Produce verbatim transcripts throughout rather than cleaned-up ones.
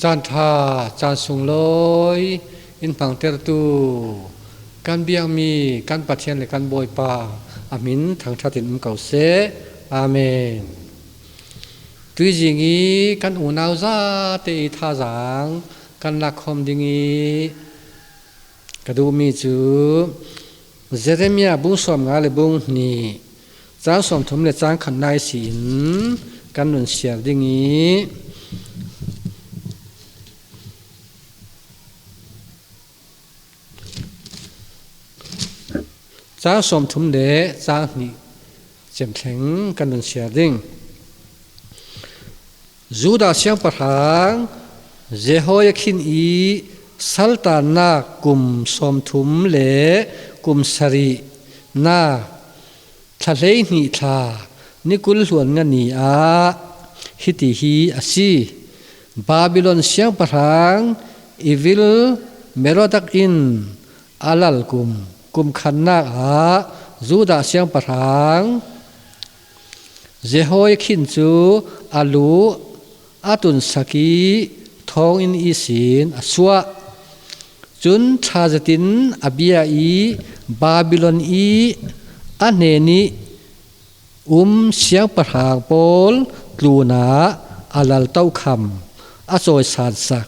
Caan ṭha, caan sunglawi in hmangtertu kan biakmi kan Pathian le kan Bawipa a hmin thangṭhatin um ko seh. Amen. Tuizing i kan unau zate i thazaang kan lakkhawm ding i ka duhmi cu Jeremiah bung sawmnga le bung hnih, cang sawmthum le cang khatna ihsin kan run siar ding i, cang sawmthum le cang hnih cemthleng kan run siar ding. Judah siangpahrang Jehoiakhin i saltannak kum sawmthum le kum sarihnak thla hleihnih thla ni kul hluan nga ni ah hiti hi a si. Babylon siangpahrang Evil Merodak in a lal kum, kum khatnak ah Judah siangpahrang Jehoiakhin cu a lu a tunsak i thawnginn ihsin a suah. Cun ṭha zetin a bia i Babylon i a hnen i um siangpahrang pawl tlunah a lal tokham a cawisansak.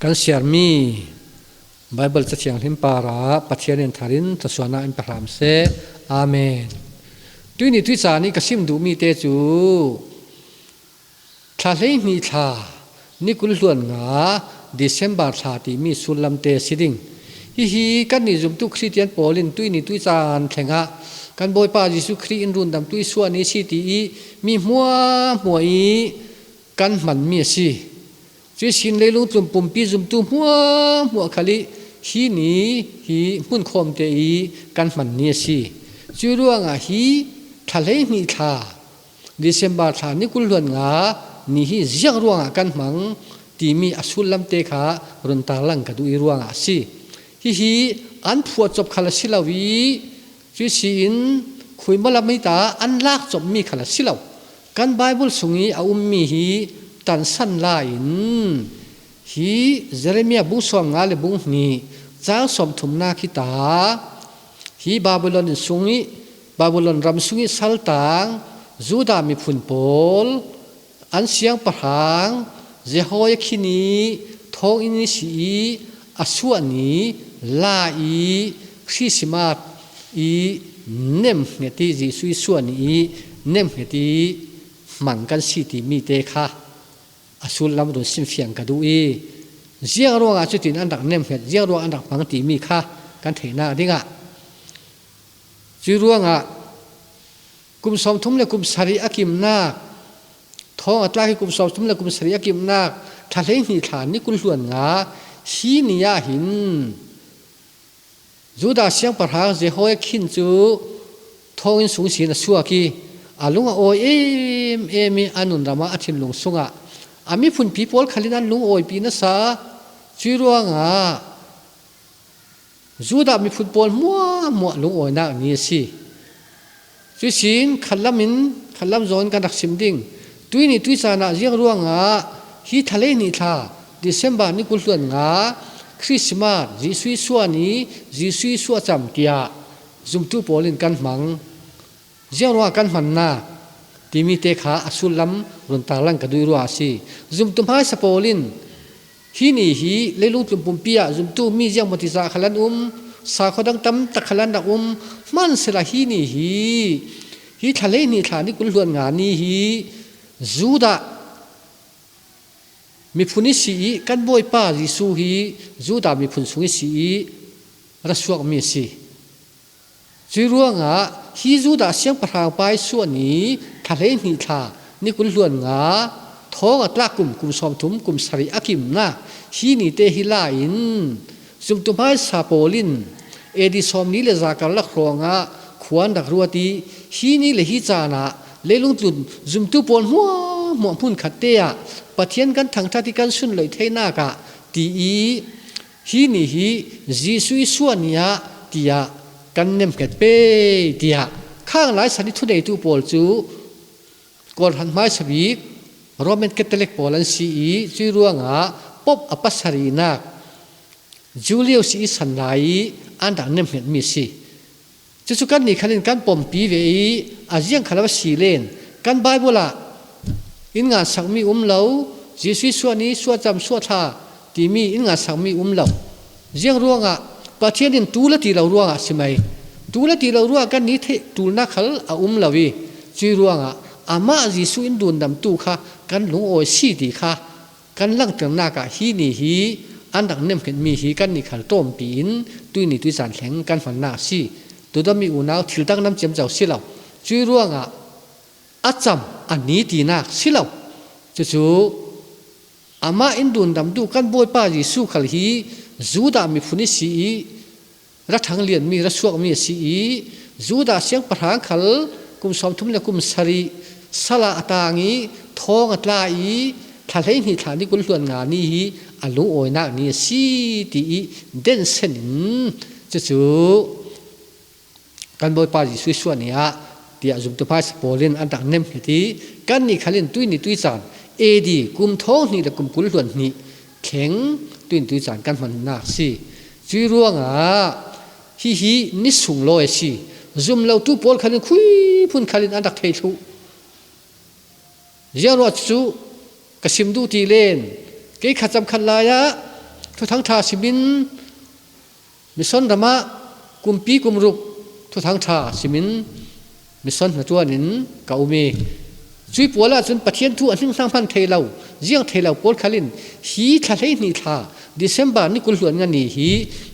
Kan siarmi Baibal Cathianghlim parah Pathian in tharin thluasuahnak in pe hram seh. Amen. Tuihni tuihcaan i ka sim duhmi te cu thla hleihnih thla ni kul hluan nga December thla timi sullam te a si ding. Hihi kannih zumtu Khristian pawl in tuihni tuihcaan thlengah kan Bawipa Jesuh Khrih in rundamtu i suah ni si ti i mi hmuahhmuah i kan hmanmi a si. Cuih sin leilung tlun pumpi zumtu hmuahhmuah khal i hi ni hi hmunkhawmte i kan hman ni a si. Cuih ruangah hi thla hleihnih thla, December thla ni kul hluan nga ni hi ziang ruangah kan hmang timi a sullamte kha run tarlang ka duh i ruangah a si. Hihi an phuahcop khal a si lo i, cuih si in khuimalam hi ta an lakcopmi khal a si lo. Kan Baibal sung i a ummi hi tansan la in, hi Jeremiah bung sawmnga le bung hnih cang sawmthumnak hi ta, hi Babylon sung i, Babylon ram sung i saltang Judah miphun pawl an siangpahrang Jehoiakhin i thawnginn i si i a suah ni la i Christmas i nemhnget i Jesuh i suah ni i nemhnget i hmang kan si timi te kha a sullam run simfiang ka duh i, ziang ruangah cutin an rak nemhnget, ziang ruangah an rak hmang timi kha kan theihnak dingah, cuih ruangah kum sawmthum le kum sarih a kimnak, thawng a tlak i kum sawmthum le kum sarih a kimnak thla hleihnih thla ni kul hluan nga hi ni ah hin Judah siangpahrang Jehoiakhin cu thawnginn sung sin a suak i, a lung a awi em em i a nunram ah a thinlung sungah a miphunpi pawl khal in an lung awipi nasa. Cuih ruangah Judah miphun pawl hmuahhmuah lungawinak ni a si. Cuih sin khatlam in, khatlam zawn kan rak sim ding. Tuihni tuih caan ah ziang ruangah hi thla hleihnih thla, December ni kul hluan nga, Christmas, Jesuh i suah ni, Jesuh i suah cam tiah zumtu pawl in kan hmang. Ziang ruangah kan hmannak timi te kha a sullam run tarlang ka duh i ruangah a si. Zumtu hmaisa pawl in hi ni hi leilung tlun pumpi ah zumtu mi ziangmaw ti zah khal an um, sakhuadang tam tak khal an rak um, hmansehla hi ni hi, hi thla hleihnih thla ni kul hluan nga ni hi Judah miphun i si i kan Bawipa Jesuh hi Judah miphun sung i si i ra suakmi a si. Cuih ruangah hi Judah siangpahrang pa i suah ni thla hleihnih thla ni kul hluan nga, thawng a tlak kum, kum sawmthum, kum sarih a kimnak hi ni te hi la in zumtu hmaisa pawl in A D sawmli le za karlak hrawngah khua an rak ruat i, hi ni le hi caan ah leilung tlun zumtu pawl hmuahhmuah hmunkhat te ah Pathian kan thangṭhat i kan sunloih theinak ah ti i, hi ni hi Jesuh i suah ni ah tiah kan nemhnget pei tiah khang lai san i thuneitu pawl cu kawlhran hmaisa bik Roman Catholic pawl an si i, cui ruangah Pope a pasarinak Julius i san lai i an rak nemhngetmi a si. Cucu kannih khalin kan pompi ve i, a ziang khal a va si len, kan Bible ah in ngansakmi um lo, Jesuh i suah ni, suah cam, suah thla timi in ngansakmi um lo. Ziang ruangah, Pathian in tul a ti lo ruangah si mai. Tul a ti lo ruangah kan ni theih tulnak khal a um lo i, cui ruangah amah Jesuh in dundamtu kha kan lungawi si ti kha kan langternak ah hi ni hi an rak nemhngetmi hi kannih khal tawmpi in tuini tuizan thleng kan hmannak a si. Tudomi unau thil dang nam ciamco si lo. Cui ruangah a cam a ni tinak si lo. Cucu amah in dundamtu kan Bawipa Jesuh khal hi Judah miphun i si i, ra thang lianmi, ra suakmi a si i, Judah siangpahrang khal kum sawmthum le kum sarih sal ah a tang i, thawng a tla i, thla hleihnih thla ni kul hluan nga ni hi a lungawinak ni a si ti i densen in, cucu kan Bawipa Jesuh i suah ni ah, tiah zumtu hmaisa pawl in an rak nemhnget i, kannih khalin tuini tuizan A D kum thawng hnih le kum kul hluan hnih thleng tuini tuizan kan hmannak a si. Cui ruangah hihi ni sunglawi a si. Zum lotu pawl khalin khuiphun khalin an rak thei thluh. Ziang ruah cu ka sim duh ti len, kei kha camkhat lai ah Thuthang ṭha simin Mission ramah kumpi kumruk Thuthang ṭha simin mission hnaṭuan in ka um i, cui pawl ahcun Pathian thu a hning hnang hman thei lo, ziang thei lo pawl khalin hi thla hleihnih thla December ni kul hluan nga ni hi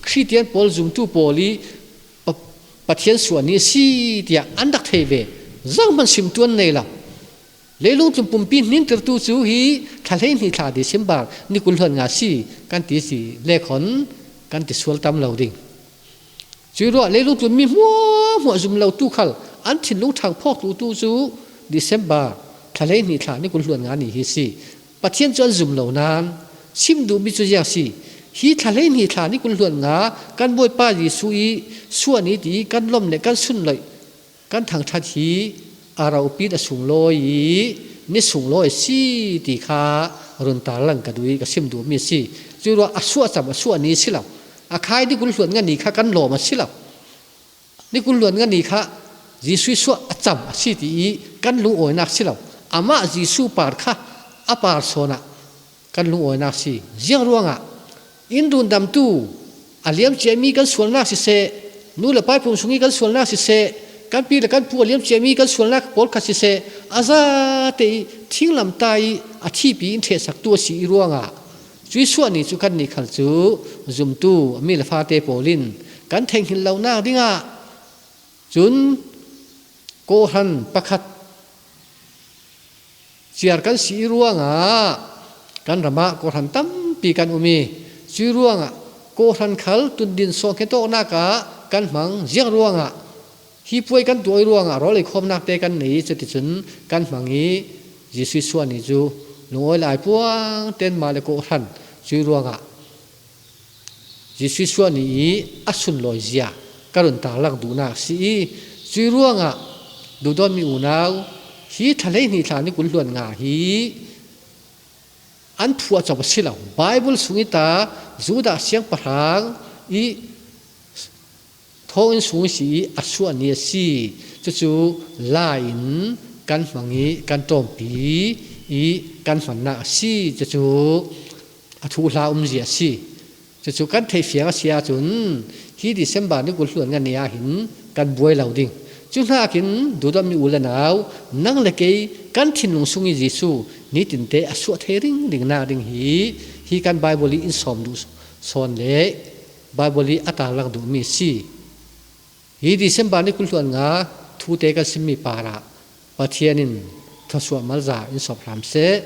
Khristian pawl zumtu pawl i Pa-, Pathian suah ni a si tiah an rak thei ve. Zohhmanh simtu an nei lo. Leilung tlun pumpi hnintertu cu hi thla hleihnih thla December ni kul hluan nga si kan ti si le khon kan ti sual tam lo ding. Cui ruah leilung tlun mi hmuahhmuah zum lotu khal an thinlung ṭhang phawk lutu cu December thla hleihnih thla ni kul hluan nga ni hi si. Pathian cu an zum lo nain sim duhmi cu ziang si. Hi thla hleihnih thla ni kul hluan nga kan Bawipa Jesuh i suah ni ti i kan lawmh le kan sunloih kan thangṭhat hi a ropi a sunglawi i ni sunglawi a si ti kha run tarlang ka duh i ka sim duhmi a si. Cui ruah a suah cam a suah ni a si lo. A khai ni kul hluan nga ni kha kan lawm a si lo. Ni kul hluan nga ni kha Jesuh i suah a cam a si ti i kan lungawinak si lo. Amah Jesuh par kha a par sawn ah kan lungawinak si. Ziang ruangah in rundamtu a liamciami kan sualnak siseh, nu le pa i pum sung i kan sualnak siseh, kan pi le kan pu a liamciami kan sualnak pawl kha siseh, a zate i thinglamtah i a thihpi in ṭhehsaktu a si i ruangah cui suah ni cu kannih khal cu zumtu a mi le fate pawl in kan theihngilh lonak dingah cun kawhhran pakhat ciar kan si i ruangah kan ram ah kawhhran tampi kan um i, cui ruangah kawhhran khal tundin sawhnghet awknak ah kan hmang. Ziang ruangah hi puai kan tuah i ruangah rawl ei khawmnak te kan nei i cuticun kan hmang i, Jesuh suah ni cu lungawi le ai puang ten mah le kawhhran cui ruangah Jesuh suah ni i a sunlawizia ka run tarlak duhnak a si i, cui ruangah duhdawtmi unau hi thla hleihnih thla ni kul hluan nga hi an phuah cop a si lo. Bible sung i ta Judah siangpahrang i thawnginn sung i si i a suah ni a si. Cucu la in kan hmang i kan ṭawmpi i kan hmannak a si. Cucu a thuhla umzia a si. Cucu kan theihfiang a si ahcun hi December ni kul hluan nga ni ah hin kan buai lo ding. Cu hnakin duhdawtmi u le nau, nang le kei kan thinlung sung i Jesuh nitinte a suah thei ringringnak ding hi, hi kan Bible i in sawm duh sawn le Bible i a tarlang duhmi a si. Hi December ni kul hluan nga thute kan simmi parah Pathian in thluasuah malza in sawp hram seh.